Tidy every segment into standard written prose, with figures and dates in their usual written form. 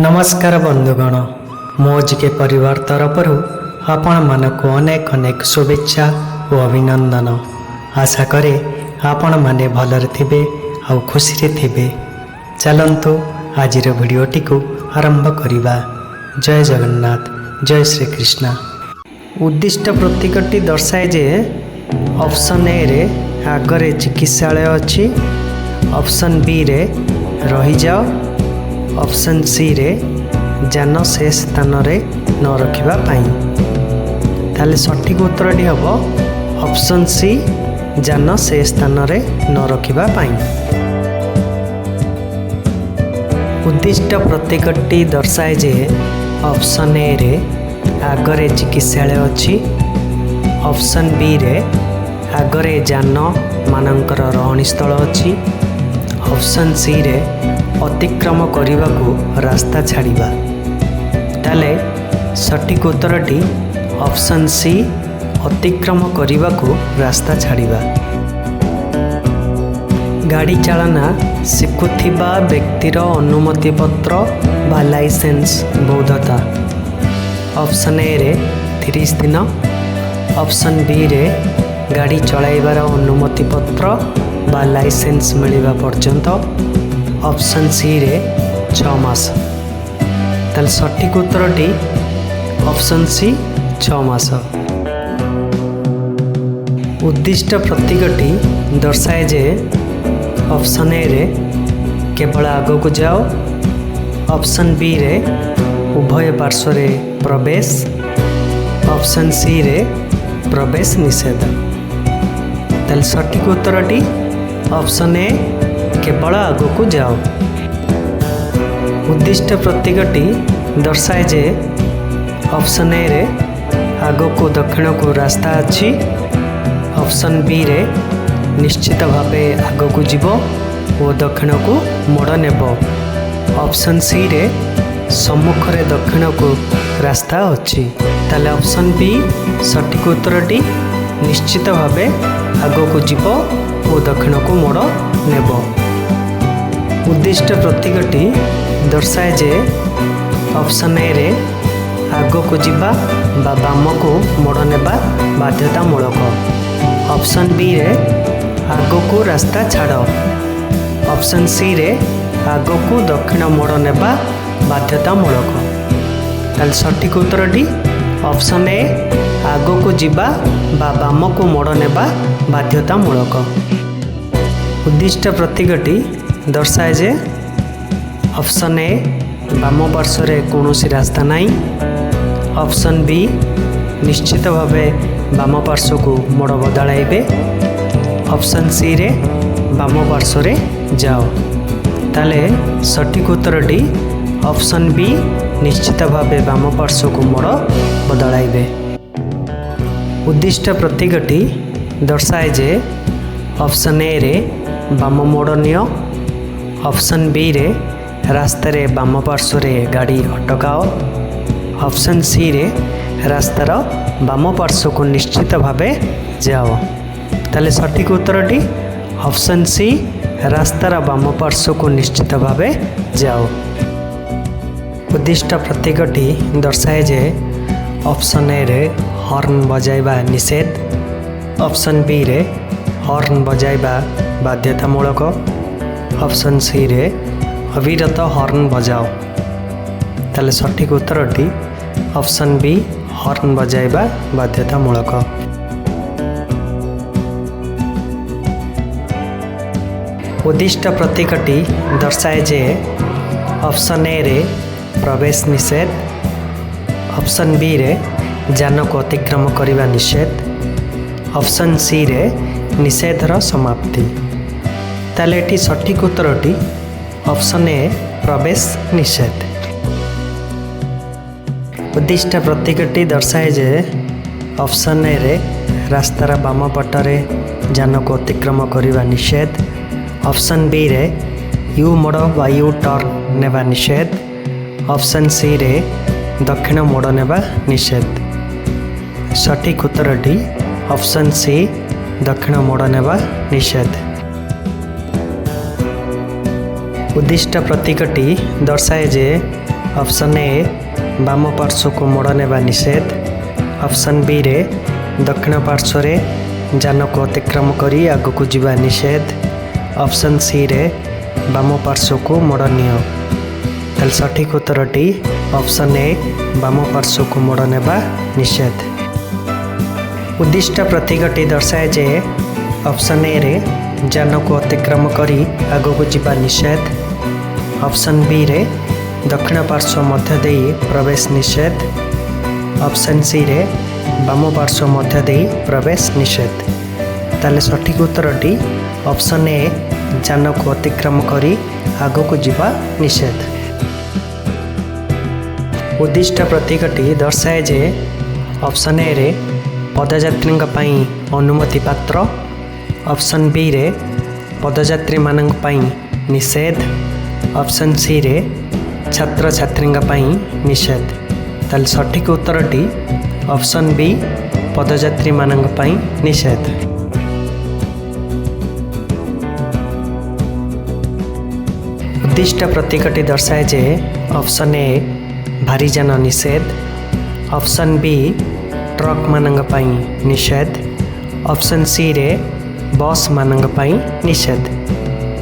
ନମସ୍କାର ବନ୍ଧୁଗଣ, ମୋ ଜିକେ ପରିବାର ତରଫରୁ ଆପଣମାନଙ୍କୁ ଅନେକ ଅନେକ ଶୁଭେଚ୍ଛା ଓ ଅଭିନନ୍ଦନ। ଆଶା କରେ ଆପଣମାନେ ଭଲରେ ଥିବେ ଆଉ ଖୁସିରେ ଥିବେ। ଚାଲନ୍ତୁ, ଆଜିର ଭିଡ଼ିଓଟିକୁ ଆରମ୍ଭ କରିବା। ଜୟ ଜଗନ୍ନାଥ, ଜୟ ଶ୍ରୀକୃଷ୍ଣ। ଉଦ୍ଦିଷ୍ଟ ପ୍ରତୀକଟି ଦର୍ଶାଏ ଯେ, ଅପସନ୍ ଏରେ ଆଗରେ ଚିକିତ୍ସାଳୟ ଅଛି, ଅପସନ୍ ବିରେ ରହିଯାଅ, ଅପସନ୍ ସିରେ ଯାନ ସେ ସ୍ଥାନରେ ନ ରଖିବା ପାଇଁ। ତାହେଲେ ସଠିକ୍ ଉତ୍ତରଟି ହେବ ଅପସନ୍ ସି, ଯାନ ସେ ସ୍ଥାନରେ ନ ରଖିବା ପାଇଁ। ଉଦ୍ଦିଷ୍ଟ ପ୍ରତୀକଟି ଦର୍ଶାଏ ଯେ, ଅପସନ୍ ଏରେ ଆଗରେ ଚିକିତ୍ସାଳୟ ଅଛି, ଅପସନ୍ ବିରେ ଆଗରେ ଯାନମାନଙ୍କର ରହଣୀ ସ୍ଥଳ ଅଛି, ଅପସନ୍ ସିରେ ଅତିକ୍ରମ କରିବାକୁ ରାସ୍ତା ଛାଡ଼ିବା। ତାହେଲେ ସଠିକ୍ ଉତ୍ତରଟି ଅପସନ୍ ସି, ଅତିକ୍ରମ କରିବାକୁ ରାସ୍ତା ଛାଡ଼ିବା। ଗାଡ଼ି ଚାଳନା ଶିଖୁଥିବା ବ୍ୟକ୍ତିର ଅନୁମତି ପତ୍ର ବା ଲାଇସେନ୍ସ ବୈଧତା, ଅପସନ୍ ଏରେ 30 ଦିନ, ଅପସନ୍ ବିରେ ଗାଡ଼ି ଚଳାଇବାର ଅନୁମତି ପତ୍ର ବା ଲାଇସେନ୍ସ ମିଳିବା ପର୍ଯ୍ୟନ୍ତ, ଅପସନ୍ ସିରେ 6 ମାସ। ତାହେଲେ ସଠିକ୍ ଉତ୍ତରଟି ଅପସନ୍ ସି, 6 ମାସ। ଉଦ୍ଦିଷ୍ଟ ପ୍ରତୀକଟି ଦର୍ଶାଏ ଯେ, ଅପସନ୍ ଏରେ କେବଳ ଆଗକୁ ଯାଅ, ଅପସନ୍ ବିରେ ଉଭୟ ପାର୍ଶ୍ୱରେ ପ୍ରବେଶ, ଅପସନ୍ ସିରେ ପ୍ରବେଶ ନିଷେଧ। ତାହେଲେ ସଠିକ୍ ଉତ୍ତରଟି ଅପସନ୍ ଏ, କେବଳ ଆଗକୁ ଯାଅ। ଉଦ୍ଦିଷ୍ଟ ପ୍ରତୀକଟି ଦର୍ଶାଏ ଯେ, ଅପସନ୍ ଏରେ ଆଗକୁ ଦକ୍ଷିଣକୁ ରାସ୍ତା ଅଛି, ଅପସନ୍ ବିରେ ନିଶ୍ଚିତ ଭାବେ ଆଗକୁ ଯିବ ଓ ଦକ୍ଷିଣକୁ ମୋଡ଼ ନେବ, ଅପସନ୍ ସିରେ ସମ୍ମୁଖରେ ଦକ୍ଷିଣକୁ ରାସ୍ତା ଅଛି। ତାହେଲେ ଅପସନ୍ ବି ସଠିକ୍ ଉତ୍ତରଟି, ନିଶ୍ଚିତ ଭାବେ ଆଗକୁ ଯିବ ଓ ଦକ୍ଷିଣକୁ ମୋଡ଼ ନେବ। ଉଦ୍ଦିଷ୍ଟ ପ୍ରତୀକଟି ଦର୍ଶାଏ ଯେ, ଅପସନ୍ ଏରେ ଆଗକୁ ଯିବା ବା ବାମକୁ ମୋଡ଼ ନେବା ବାଧ୍ୟତାମୂଳକ, ଅପସନ୍ ବିରେ ଆଗକୁ ରାସ୍ତା ଛାଡ଼, ଅପସନ୍ ସିରେ ଆଗକୁ ଦକ୍ଷିଣ ମୋଡ଼ ନେବା ବାଧ୍ୟତାମୂଳକ। ତାହେଲେ ସଠିକ୍ ଉତ୍ତରଟି ଅପସନ୍ ଏ, ଆଗକୁ ଯିବା ବା ବାମକୁ ମୋଡ଼ ନେବା ବାଧ୍ୟତାମୂଳକ। ଉଦ୍ଦିଷ୍ଟ ପ୍ରତୀକଟି ଦର୍ଶାଏ ଯେ, ଅପସନ୍ ଏ ବାମ ପାର୍ଶ୍ୱରେ କୌଣସି ରାସ୍ତା ନାହିଁ, ଅପସନ୍ ବି ନିଶ୍ଚିତ ଭାବେ ବାମ ପାର୍ଶ୍ୱକୁ ମୋଡ଼ ବଦଳାଇବେ, ଅପସନ୍ ସିରେ ବାମ ପାର୍ଶ୍ୱରେ ଯାଅ। ତାହେଲେ ସଠିକ୍ ଉତ୍ତରଟି ଅପସନ୍ ବି, ନିଶ୍ଚିତ ଭାବେ ବାମ ପାର୍ଶ୍ୱକୁ ମୋଡ଼ ବଦଳାଇବେ। ଉଦ୍ଦିଷ୍ଟ ପ୍ରତୀକଟି ଦର୍ଶାଏ ଯେ, ଅପସନ୍ ଏରେ ବାମ ମୋଡ଼ ନିଅ, ଅପସନ୍ ବିରେ ରାସ୍ତାରେ ବାମ ପାର୍ଶ୍ୱରେ ଗାଡ଼ି ଅଟକାଅ, ଅପସନ୍ ସିରେ ରାସ୍ତାର ବାମ ପାର୍ଶ୍ୱକୁ ନିଶ୍ଚିତ ଭାବେ ଯାଅ। ତାହେଲେ ସଠିକ୍ ଉତ୍ତରଟି ଅପସନ୍ ସି, ରାସ୍ତାର ବାମ ପାର୍ଶ୍ୱକୁ ନିଶ୍ଚିତ ଭାବେ ଯାଅ। ଉଦ୍ଦିଷ୍ଟ ପ୍ରତୀକଟି ଦର୍ଶାଏ ଯେ, ଅପସନ୍ ଏରେ ହର୍ନ ବଜାଇବା ନିଷେଧ, ଅପସନ୍ ବିରେ ହର୍ନ ବଜାଇବା ବାଧ୍ୟତାମୂଳକ, ଅପସନ୍ ସିରେ ଅବିରତ ହର୍ନ ବଜାଅ। ତାହେଲେ ସଠିକ୍ ଉତ୍ତରଟି ଅପସନ୍ ବି, ହର୍ନ ବଜାଇବା ବାଧ୍ୟତାମୂଳକ। ଉଦ୍ଦିଷ୍ଟ ପ୍ରତୀକଟି ଦର୍ଶାଏ ଯେ, ଅପସନ୍ ଏରେ ପ୍ରବେଶ ନିଷେଧ, ଅପସନ୍ ବିରେ ଯାନକୁ ଅତିକ୍ରମ କରିବା ନିଷେଧ, ଅପସନ୍ ସିରେ ନିଷେଧର ସମାପ୍ତି। ତାହେଲେ ଏଠି ସଠିକ୍ ଉତ୍ତରଟି ଅପସନ୍ ଏ, ପ୍ରବେଶ ନିଷେଧ। ଉଦ୍ଦିଷ୍ଟ ପ୍ରତୀକଟି ଦର୍ଶାଏ ଯେ, ଅପସନ୍ ଏରେ ରାସ୍ତାର ବାମ ପଟରେ ଯାନକୁ ଅତିକ୍ରମ କରିବା ନିଷେଧ, ଅପସନ୍ ବିରେ you ମୋଡ଼ ବା you turn ନେବା ନିଷେଧ, ଅପସନ୍ ସିରେ ଦକ୍ଷିଣ ମୋଡ଼ ନେବା ନିଷେଧ। ସଠିକ୍ ଉତ୍ତରଟି ଅପସନ୍ ସି, ଦକ୍ଷିଣ ମୋଡ଼ ନେବା ନିଷେଧ। ଉଦ୍ଦିଷ୍ଟ ପ୍ରତୀକଟି ଦର୍ଶାଏ ଯେ, ଅପସନ୍ ଏ ବାମ ପାର୍ଶ୍ୱକୁ ମୋଡ଼ ନେବା ନିଷେଧ, ଅପସନ୍ ବିରେ ଦକ୍ଷିଣ ପାର୍ଶ୍ୱରେ ଯାନକୁ ଅତିକ୍ରମ କରି ଆଗକୁ ଯିବା ନିଷେଧ, ଅପସନ୍ ସିରେ ବାମ ପାର୍ଶ୍ୱକୁ ମୋଡ଼ ନିଅ। ତାହେଲେ ସଠିକ୍ ଉତ୍ତରଟି ଅପସନ୍ ଏ ବାମ ପାର୍ଶ୍ୱକୁ ମୋଡ଼ ନେବା ନିଷେଧ। ଉଦ୍ଦିଷ୍ଟ ପ୍ରତୀକଟି ଦର୍ଶାଏ ଯେ, ଅପସନ୍ ଏରେ ଯାନକୁ ଅତିକ୍ରମ କରି ଆଗକୁ ଯିବା ନିଷେଧ, ଅପସନ୍ ବିରେ ଦକ୍ଷିଣ ପାର୍ଶ୍ୱ ମଧ୍ୟ ଦେଇ ପ୍ରବେଶ ନିଷେଧ, ଅପସନ୍ ସିରେ ବାମ ପାର୍ଶ୍ୱ ମଧ୍ୟ ଦେଇ ପ୍ରବେଶ ନିଷେଧ। ତାହେଲେ ସଠିକ୍ ଉତ୍ତରଟି ଅପସନ୍ ଏ ଯାନକୁ ଅତିକ୍ରମ କରି ଆଗକୁ ଯିବା ନିଷେଧ। ଉଦ୍ଦିଷ୍ଟ ପ୍ରତୀକଟି ଦର୍ଶାଏ ଯେ, ଅପସନ୍ ଏରେ ପଦଯାତ୍ରୀଙ୍କ ପାଇଁ ଅନୁମତି ପାତ୍ର, ଅପସନ୍ ବିରେ ପଦଯାତ୍ରୀମାନଙ୍କ ପାଇଁ ନିଷେଧ, ଅପସନ୍ ସିରେ ଛାତ୍ରଛାତ୍ରୀଙ୍କ ପାଇଁ ନିଷେଧ। ତାହେଲେ ସଠିକ୍ ଉତ୍ତରଟି ଅପସନ୍ ବି ପଦଯାତ୍ରୀମାନଙ୍କ ପାଇଁ ନିଷେଧ। ଉଦ୍ଦିଷ୍ଟ ପ୍ରତୀକଟି ଦର୍ଶାଏ ଯେ, ଅପସନ୍ ଏ ଭାରୀଯାନ ନିଷେଧ, ଅପସନ୍ ବି ଟ୍ରକ୍ମାନଙ୍କ ପାଇଁ ନିଷେଧ, ଅପସନ୍ ସିରେ ବସ୍ମାନଙ୍କ ପାଇଁ ନିଷେଧ।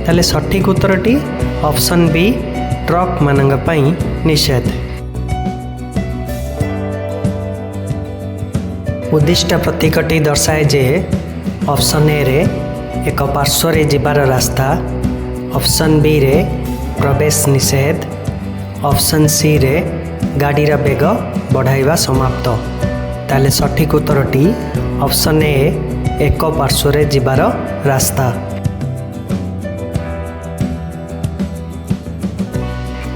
ତାହେଲେ ସଠିକ୍ ଉତ୍ତରଟି ଅପସନ୍ ବି ଟ୍ରକ୍ମାନଙ୍କ ପାଇଁ ନିଷେଧ। ଉଦ୍ଦିଷ୍ଟ ପ୍ରତୀକଟି ଦର୍ଶାଏ ଯେ, ଅପସନ୍ ଏରେ ଏକ ପାର୍ଶ୍ୱରେ ଯିବାର ରାସ୍ତା, ଅପସନ୍ ବିରେ ପ୍ରବେଶ ନିଷେଧ, ଅପସନ୍ ସିରେ ଗାଡ଼ିର ବେଗ ବଢ଼ାଇବା ସମାପ୍ତ। ତାହେଲେ ସଠିକ୍ ଉତ୍ତରଟି ଅପସନ୍ ଏ ଏକ ପାର୍ଶ୍ୱରେ ଯିବାର ରାସ୍ତା।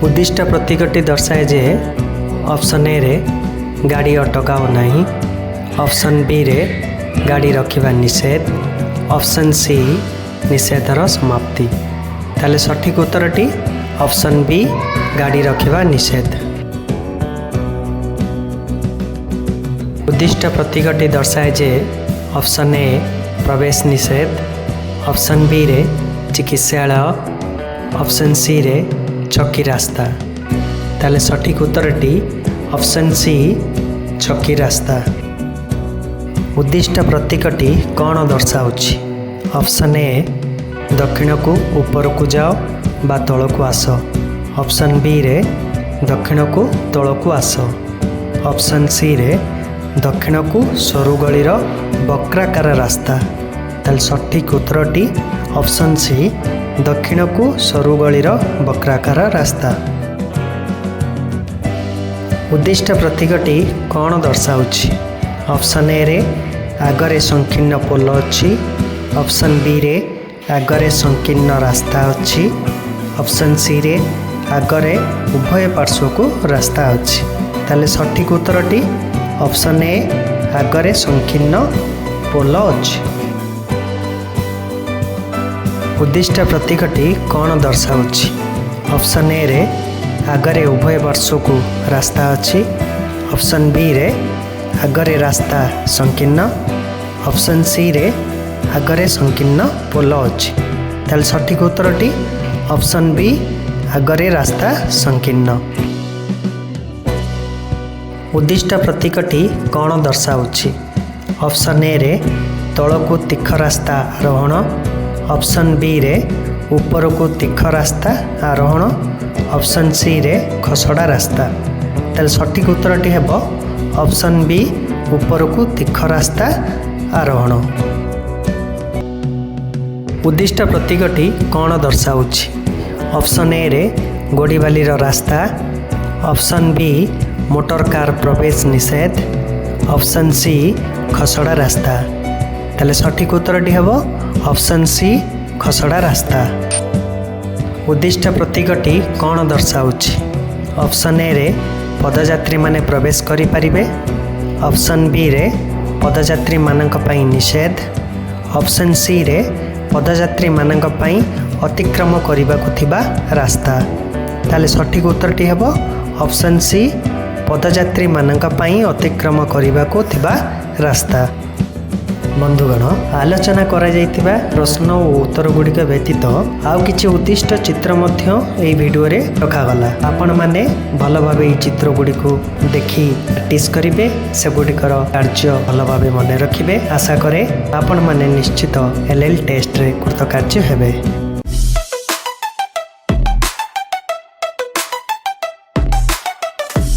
ଉଦ୍ଦିଷ୍ଟ ପ୍ରତୀକଟି ଦର୍ଶାଏ ଯେ, ଅପସନ୍ ଏରେ ଗାଡ଼ି ଅଟକାଅ ନାହିଁ, ଅପସନ୍ ବିରେ ଗାଡ଼ି ରଖିବା ନିଷେଧ, ଅପସନ୍ ସି ନିଷେଧର ସମାପ୍ତି। ତାହେଲେ ସଠିକ୍ ଉତ୍ତରଟି ଅପସନ୍ ବି ଗାଡ଼ି ରଖିବା ନିଷେଧ। ଉଦ୍ଦିଷ୍ଟ ପ୍ରତୀକଟି ଦର୍ଶାଏ ଯେ, ଅପସନ୍ ଏ ପ୍ରବେଶ ନିଷେଧ, ଅପସନ୍ ବିରେ ଚିକିତ୍ସାଳୟ, ଅପସନ୍ ସିରେ ଛକି ରାସ୍ତା। ତାହେଲେ ସଠିକ୍ ଉତ୍ତରଟି ଅପସନ୍ ସି ଛକି ରାସ୍ତା। ଉଦ୍ଦିଷ୍ଟ ପ୍ରତୀକଟି କ'ଣ ଦର୍ଶାଉଛି? ଅପସନ୍ ଏ ଦକ୍ଷିଣକୁ ଉପରକୁ ଯାଅ ବା ତଳକୁ ଆସ, ଅପସନ୍ ବିରେ ଦକ୍ଷିଣକୁ ତଳକୁ ଆସ, ଅପସନ୍ ସିରେ ଦକ୍ଷିଣକୁ ସରୁ ଗଳିର ବକ୍ରାକାର ରାସ୍ତା। ତାହେଲେ ସଠିକ୍ ଉତ୍ତରଟି ଅପସନ୍ ସି ଦକ୍ଷିଣକୁ ସରୁ ଗଳିର ବକ୍ରାକାର ରାସ୍ତା। ଉଦ୍ଦିଷ୍ଟ ପ୍ରତୀକଟି କ'ଣ ଦର୍ଶାଉଛି? ଅପସନ୍ ଏରେ ଆଗରେ ସଂକୀର୍ଣ୍ଣ ପୋଲ ଅଛି, ଅପସନ୍ ବିରେ ଆଗରେ ସଂକୀର୍ଣ୍ଣ ରାସ୍ତା ଅଛି, ଅପସନ୍ ସିରେ ଆଗରେ ଉଭୟ ପାର୍ଶ୍ୱକୁ ରାସ୍ତା ଅଛି। ତାହେଲେ ସଠିକ୍ ଉତ୍ତରଟି ଅପସନ୍ ଏ ଆଗରେ ସଂକୀର୍ଣ୍ଣ ପୋଲ ଅଛି। ଉଦ୍ଦିଷ୍ଟ ପ୍ରତୀକଟି କ'ଣ ଦର୍ଶାଉଛି? ଅପସନ୍ ଏରେ ଆଗରେ ଉଭୟ ପାର୍ଶ୍ୱକୁ ରାସ୍ତା ଅଛି, ଅପସନ୍ ବିରେ ଆଗରେ ରାସ୍ତା ସଂକୀର୍ଣ୍ଣ, ଅପସନ୍ ସିରେ ଆଗରେ ସଂକୀର୍ଣ୍ଣ ପୋଲ ଅଛି। ତାହେଲେ ସଠିକ୍ ଉତ୍ତରଟି ଅପସନ୍ ବି ଆଗରେ ରାସ୍ତା ସଂକୀର୍ଣ୍ଣ। ଉଦ୍ଦିଷ୍ଟ ପ୍ରତୀକଟି କ'ଣ ଦର୍ଶାଉଛି? ଅପସନ୍ ଏରେ ତଳକୁ ତୀଖ ରାସ୍ତା ଆରୋହଣ, ଅପସନ୍ ବିରେ ଉପରକୁ ତୀଖ ରାସ୍ତା ଆରୋହଣ, ଅପସନ୍ ସିରେ ଖସଡ଼ା ରାସ୍ତା। ତାହେଲେ ସଠିକ୍ ଉତ୍ତରଟି ହେବ ଅପସନ୍ ବି ଉପରକୁ ତୀଖ ରାସ୍ତା ଆରୋହଣ। ଉଦ୍ଦିଷ୍ଟ ପ୍ରତୀକଟି କ'ଣ ଦର୍ଶାଉଛି? ଅପସନ୍ ଏରେ ଗୋଡ଼ିବାଲିର ରାସ୍ତା, ଅପସନ୍ ବି ମୋଟର କାର୍ ପ୍ରବେଶ ନିଷେଧ, ଅପସନ୍ ସି ଖସଡ଼ା ରାସ୍ତା। ତାହେଲେ ସଠିକ୍ ଉତ୍ତରଟି ହେବ ଅପସନ୍ ସି ଖସଡ଼ା ରାସ୍ତା। ଉଦ୍ଦିଷ୍ଟ ପ୍ରତୀକଟି କ'ଣ ଦର୍ଶାଉଛି? ଅପସନ୍ ଏରେ ପଦଯାତ୍ରୀମାନେ ପ୍ରବେଶ କରିପାରିବେ, ଅପସନ୍ ବିରେ ପଦଯାତ୍ରୀମାନଙ୍କ ପାଇଁ ନିଷେଧ, ଅପସନ୍ ସିରେ ପଦଯାତ୍ରୀମାନଙ୍କ ପାଇଁ ଅତିକ୍ରମ କରିବାକୁ ଥିବା ରାସ୍ତା। ତାହେଲେ ସଠିକ୍ ଉତ୍ତରଟି ହେବ ଅପସନ୍ ସି ପଦଯାତ୍ରୀମାନଙ୍କ ପାଇଁ ଅତିକ୍ରମ କରିବାକୁ ଥିବା ରାସ୍ତା। ବନ୍ଧୁଗଣ, ଆଲୋଚନା କରାଯାଇଥିବା ପ୍ରଶ୍ନ ଓ ଉତ୍ତର ଗୁଡ଼ିକ ବ୍ୟତୀତ ଆଉ କିଛି ଉଦ୍ଦିଷ୍ଟ ଚିତ୍ର ମଧ୍ୟ ଏହି ଭିଡ଼ିଓରେ ରଖାଗଲା। ଆପଣମାନେ ଭଲ ଭାବେ ଏହି ଚିତ୍ର ଗୁଡ଼ିକୁ ଦେଖି ପ୍ରାକ୍ଟିସ୍ କରିବେ, ସେଗୁଡ଼ିକର କାର୍ଯ୍ୟ ଭଲ ଭାବେ ମନେ ରଖିବେ। ଆଶା କରେ ଆପଣମାନେ ନିଶ୍ଚିତ ଏଲ୍ ଏଲ୍ ଟେଷ୍ଟରେ କୃତକାର୍ଯ୍ୟ ହେବେ।